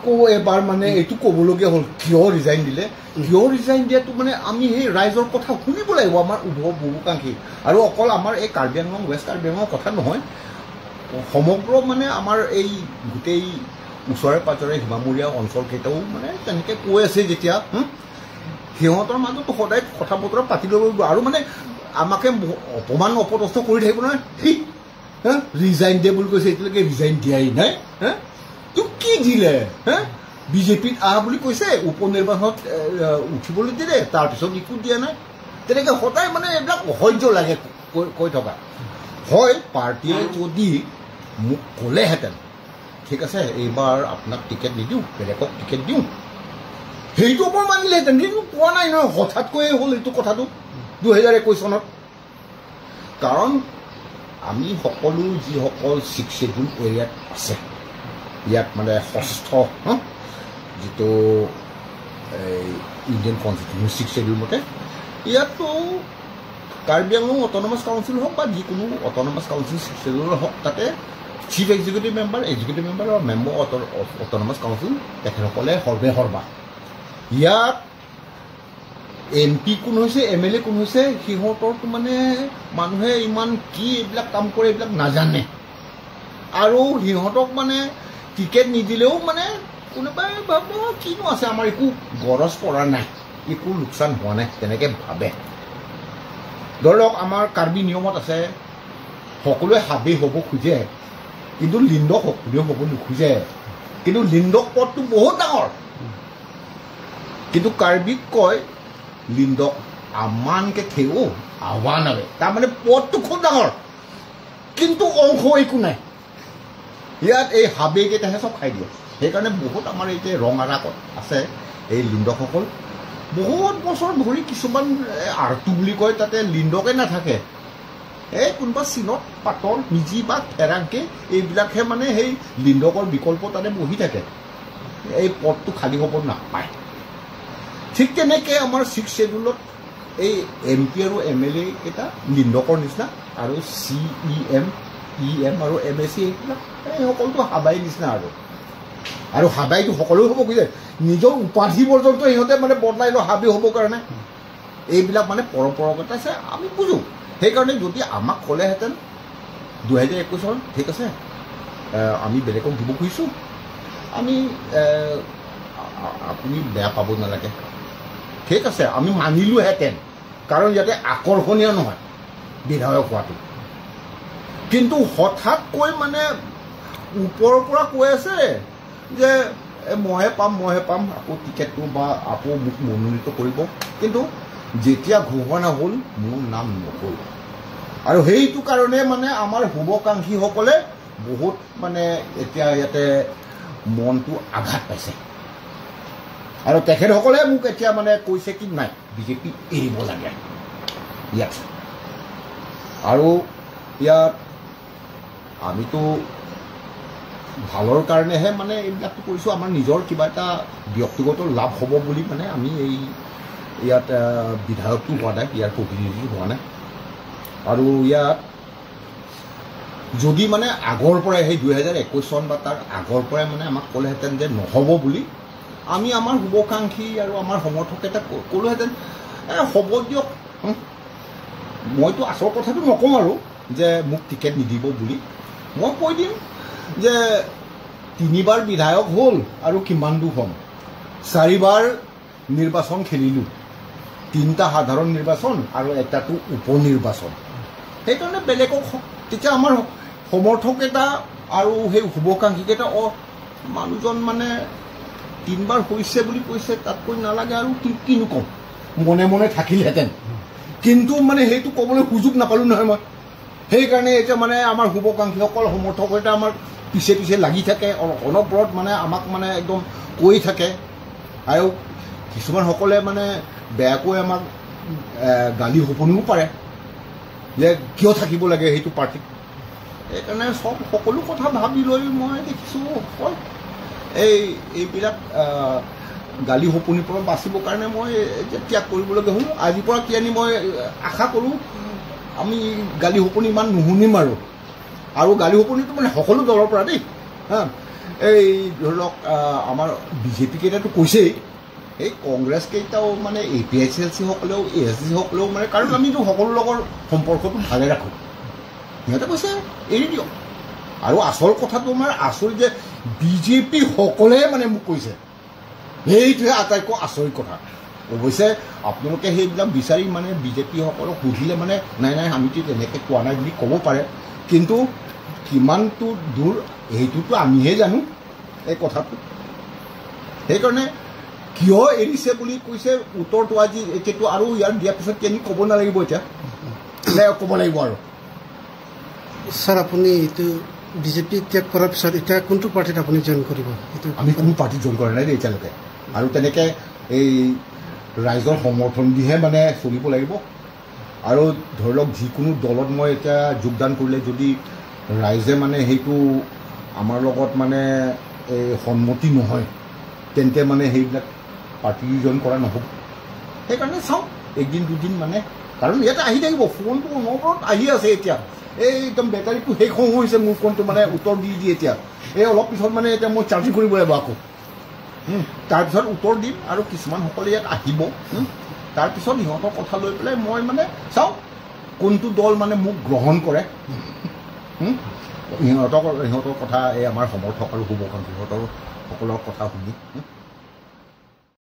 আকৌ এবাৰ মানে এইটো ক'বলগীয়া হ'ল, কিয় ৰিজাইন দিলে? কিয় ৰিজাইন দিয়াটো মানে আমি সেই ৰাইজৰ কথা শুনিব লাগিব, আমাৰ শুভাকাংক্ষী। আৰু অকল আমাৰ এই কাৰ্বি আংলং, ৱেষ্ট কাৰ্বি আংলঙৰ কথা নহয়, সমগ্ৰ মানে আমাৰ এই গোটেই ওচৰে পাঁজৰে সীমামূৰীয়া অঞ্চলকেইটাও মানে তেনেকৈ কৈ আছে যেতিয়া সিহঁতৰ মাজতো সদায় কথা বতৰা পাতি ল'ব লাগিব। আৰু মানে আমাকে অপমান অপদস্থ কৰি থাকিব নহয়, হা ৰিজাইন দিয়ে বুলি কৈছে, এতিয়ালৈকে ৰিজাইন দিয়াই নাই। হা তোক কি দিলে? হা বিজেপিত আহ বুলি কৈছে, উপ নিৰ্বাচনত উঠিবলৈ দিলে, তাৰপিছত একো দিয়া নাই। তেনেকৈ সদায় মানে এইবিলাক অসহ্য লাগে কৈ থকা হয়। পাৰ্টীয়ে যদি মোক ক'লেহেঁতেন ঠিক আছে এইবাৰ আপোনাক টিকেট নিদিওঁ, বেলেগক টিকেট দিওঁ, সেইটো মই মানিলেহেঁতেন। কিন্তু কোৱা নাই নহয়, হঠাৎকৈয়ে হ'ল এইটো কথাটো 2021 চনত। কাৰণ আমি সকলো যিসকল ছিক্স শ্বেডিউল এৰিয়াত আছে, ইয়াত মানে ষষ্ঠ যিটো এই ইণ্ডিয়ান কনষ্টিটিউশ্যন ছিক্স শ্বেডিউল মতে ইয়াততো কাৰ্বি আংলং অট'নমাছ কাউন্সিল হওক বা যিকোনো অট'নমাছ কাউন্সিল ছিক্স শ্বেডিউলৰ হওক, তাতে chief executive member, executive member আৰু মেম্বাৰ অট'নমাছ কাউন্সিল তেখেতসকলে সৰ্বে সৰ্বা। ইয়াত এম পি কোন হৈছে, এম এল এ কোন হৈছে, সিহঁতৰতো মানে মানুহে ইমান কি এইবিলাক কাম কৰে এইবিলাক নাজানে। আৰু সিহঁতক মানে টিকেট নিদিলেও মানে কোনোবাই ভাবে কিনো আছে, আমাৰ একো গৰজ পৰা নাই, একো লোকচান হোৱা নাই, তেনেকৈ ভাবে। ধৰি লওক আমাৰ কাৰ্বি নিয়মত আছে সকলোৱে হাবি হ'ব খোজে, কিন্তু লিণ্ডক সকলোৱে হ'ব নোখোজে। কিন্তু লিণ্ডক পদটো বহুত ডাঙৰ, কিন্তু কাৰ্বিক কয় লিণ্ডক আমানকে থেও আহ্বান আৱে, তাৰমানে পদটো খুব ডাঙৰ কিন্তু অংশ একো নাই। ইয়াত এই হাবিকেইটাহে চব খাই দিয়ে। সেইকাৰণে বহুত আমাৰ এই যে ৰঙাৰাকত আছে এই লিণ্ডকসকল বহুত বছৰ ধৰি কিছুমান আৰ্টু বুলি কয়, তাতে লিণ্ডকে নাথাকে, এই কোনোবা চীনত পাতৰ মিজি বা ফেৰাংকে এইবিলাকহে মানে সেই লিণ্ডকৰ বিকল্প তাতে বহি থাকে, এই পদটো খালী হ'ব নাপায়। ঠিক তেনেকৈ আমাৰ ছিক্স শ্বেডিউলত এই এম পি আৰু এম এল এ কেইটা লিণ্ডকৰ নিচিনা, আৰু C E M, E M আৰু এম এ চি এইবিলাক এই সকলোতো হাবাইৰ নিচিনা। আৰু আৰু হাবাইটো সকলোৱে হ'ব খোজে, নিজৰ উপাধি পৰ্যন্ত সিহঁতে মানে বদলাই লয় হাবি হ'বৰ কাৰণে। এইবিলাক মানে পৰম্পৰাগত আছে, আমি বুজোঁ। সেইকাৰণে যদি আমাক ক'লেহেঁতেন 2021 চনত ঠিক আছে আমি বেলেগক দিব খুজিছোঁ, আমি আপুনি বেয়া পাব নালাগে, ঠিক আছে আমি মানিলোহেঁতেন, কাৰণ ইয়াতে আকৰ্ষণীয় নহয় বিধায়ক হোৱাটো। কিন্তু হঠাৎকৈ মানে ওপৰৰ পৰা কৈ আছে যে মইহে পাম, মইহে পাম, আকৌ টিকেটটো বা আকৌ মোক মনোনীত কৰিব। কিন্তু যেতিয়া ঘোষণা হ'ল মোৰ নাম নহ'ল। আৰু সেইটো কাৰণে মানে আমাৰ শুভাকাংক্ষীসকলে বহুত মানে এতিয়া ইয়াতে মনটো আঘাত পাইছে। আৰু তেখেতসকলে মোক এতিয়া মানে কৈছে কি নাই বিজেপি এৰিব লাগে ইয়াত। আৰু ইয়াত আমিতো ভালৰ কাৰণেহে মানে এইবিলাকটো কৰিছোঁ, আমাৰ নিজৰ কিবা এটা ব্যক্তিগত লাভ হ'ব বুলি মানে আমি এই ইয়াত বিধায়কটো হোৱা নাই, ইয়াৰ প্ৰতিনিধি হোৱা নাই। আৰু ইয়াত যদি মানে আগৰ পৰাই সেই 2021 চন বা তাৰ আগৰ পৰাই মানে আমাক ক'লেহেঁতেন যে নহ'ব বুলি, আমি আমাৰ শুভাকাংক্ষী আৰু আমাৰ সমৰ্থকেইটা ক'লোহেঁতেন হ'ব দিয়ক, মইতো আচল কথাটো নকওঁ আৰু যে মোক টিকেট নিদিব বুলি, মই কৈ দিম যে 3বাৰ বিধায়ক হ'ল আৰু কিমান দূৰ হ'ম, 4বাৰ নিৰ্বাচন খেলিলোঁ, 3টা সাধাৰণ নিৰ্বাচন আৰু এটাটো উপ নিৰ্বাচন। সেইকাৰণে বেলেগক তেতিয়া আমাৰ সমৰ্থকেইটা আৰু সেই শুভাকাংক্ষীকেইটা মানুহজন মানে 3বাৰ হৈছে বুলি কৈছে, তাতকৈ নালাগে আৰু কিনো ক'ম, মনে মনে থাকিলহেঁতেন। কিন্তু মানে সেইটো ক'বলৈ সুযোগ নাপালোঁ নহয় মই। সেইকাৰণে এতিয়া মানে আমাৰ শুভাকাংক্ষীসকল সমৰ্থককেইটা আমাৰ পিছে পিছে লাগি থাকে, অনবৰত মানে আমাক মানে একদম কৈ থাকে। আৰু কিছুমান সকলে মানে বেয়াকৈ আমাক গালি শপনিও পাৰে যে কিয় থাকিব লাগে সেইটো পাৰ্টিত। সেইকাৰণে চব সকলো কথা ভাবি লৈ মই দেখিছোঁ অকল এইবিলাক গালি শপনিৰ পৰা বাচিবৰ কাৰণে মই এতিয়া ত্যাগ কৰিবলগীয়া হ'ল। আজিৰ পৰা কিজানি মই আশা কৰোঁ আমি গালি শপনি ইমান নুশুনিম আৰু। আৰু গালি শপনিটো মানে সকলো দলৰ পৰা দেই, হা এই ধৰি লওক আমাৰ বিজেপি কেইটাতো কৈছেই, এই কংগ্ৰেছ কেইটাও মানে এ পি এইচ এল চিসকলেও এ এছ ডি সকলেও মানে, কাৰণ আমিতো সকলো লগৰ সম্পৰ্কটো ভালে ৰাখোঁ, সিহঁতে কৈছে এৰি দিয়ক। আৰু আচল কথাটো আমাৰ আচৰিত যে বিজেপি সকলে মানে মোক কৈছে, সেইটোহে আটাইতকৈ আচৰিত কথা। অৱশ্যে আপোনালোকে সেইবিলাক বিচাৰি মানে বিজেপিসকলক সুধিলে মানে নাই নাই আমিতো তেনেকৈ কোৱা নাই বুলি ক'ব পাৰে, কিন্তু কিমানটো দূৰ সেইটোতো আমিহে জানো এই কথাটো। সেইকাৰণে কিয় এৰিছে বুলি কৈছে উত্তৰটো আজি এতিয়াতো আৰু ইয়াৰ দিয়াৰ পিছত কেনি ক'ব নালাগিব, এতিয়া ক'ব লাগিব আৰু। ছাৰ, আপুনি এইটো বিজেপি ত্যাগ কৰাৰ পিছত এতিয়া কোনটো পাৰ্টিত আপুনি জইন কৰিব? এইটো আমি কোনো পাৰ্টিত জইন কৰা নাই দেই এতিয়ালৈকে, আৰু তেনেকৈ এই ৰাইজৰ সমৰ্থন দিহে মানে চলিব লাগিব। আৰু ধৰি লওক যিকোনো দলত মই এতিয়া যোগদান কৰিলে যদি ৰাইজে মানে সেইটো আমাৰ লগত মানে এই সন্মতি নহয়, তেন্তে মানে সেইবিলাক পাৰ্টি জইন কৰা নহ'ব। সেইকাৰণে চাওঁ একদিন দুদিন মানে, কাৰণ ইয়াতে আহি থাকিব ফোনটো অনবৰত আহি আছে এতিয়া, এই একদম বেটাৰীটো শেষ হৈছে মোৰ ফোনটো মানে উত্তৰ দি দি এতিয়া এই অলপ পিছত মানে এতিয়া মই চাৰ্জিং কৰিব লাগিব আকৌ, তাৰপিছত উত্তৰ দিম। আৰু কিছুমান সকলে ইয়াত আহিব, তাৰপিছত সিহঁতৰ কথা লৈ পেলাই মই মানে চাওঁ কোনটো দল মানে মোক গ্ৰহণ কৰে। সিহঁতৰ কথা এই আমাৰ সমৰ্থক আৰু শুভাকাংক্ষীহঁতৰ সকলৰ কথা শুনি।